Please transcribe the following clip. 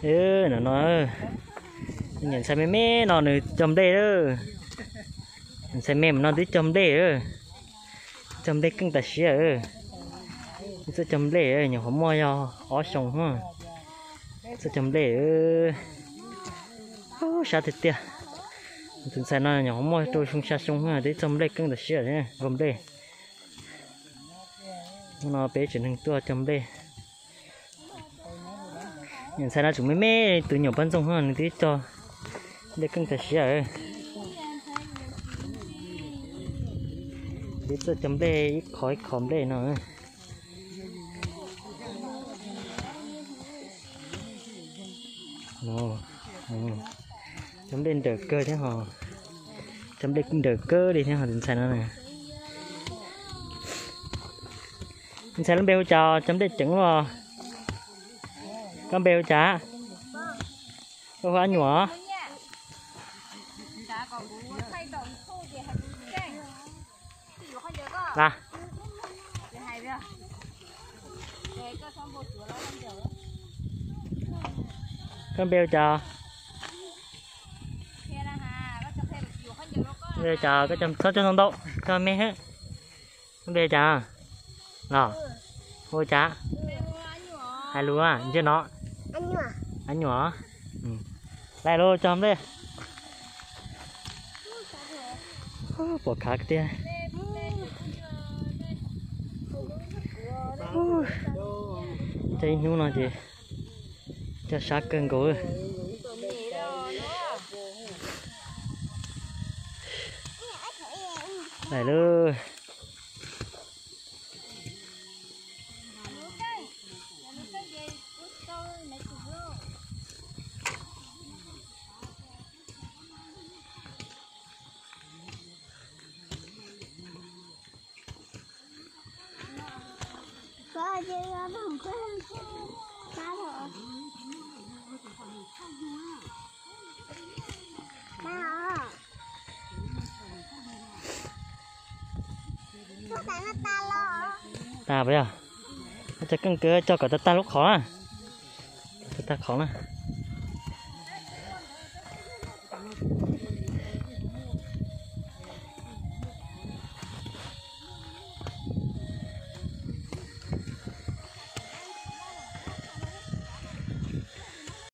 No no, niam ntxhais me me no nws cog nplej. Niam ntxhais me no twb cog nplej, cog nplej keej tas siab. Twb txawj cog nplej, nyuam qhuav muaj yog ob xyoo, txawj cog nplej. Sab tiag tiag. Tus ntxhais no nyuam qhuav muaj rau xyoo xya xyoo twb cog nplej keej tas siab, nkaug nplej. Hnub no peb tsev neeg tuaj cog nplej. Niam ntxhais no tseem me me, tus nyuam poj ntxoog nws twb cog nplej keej tas siab. Twb txawj cog nplej ib qho ib qho nplej no. Cog nplej nrawm kawg thiab ho, cog nplej nrawm kawg li thiab ho tus ntxhais no. Ntxhais lub npe hu cas, cog nplej ceev los? Koj npe hu cas? Koj hu Ab Nyuam. Koj npe hu cas? Npe hu cas, koj txhob cog ntau ntau, cog me xwb. Koj npe hu cas los? Hu cas? Hais lus ntsia no. Ab Nyuam. Lais lus cog nplej. Pom khav tiag. Cog ib hnub no ces cog sab kawg nkaus. Lais lub. Tas puas yog? Cog keej kawg, cog kom tag tag lub qhov na. Tag tag qhov na.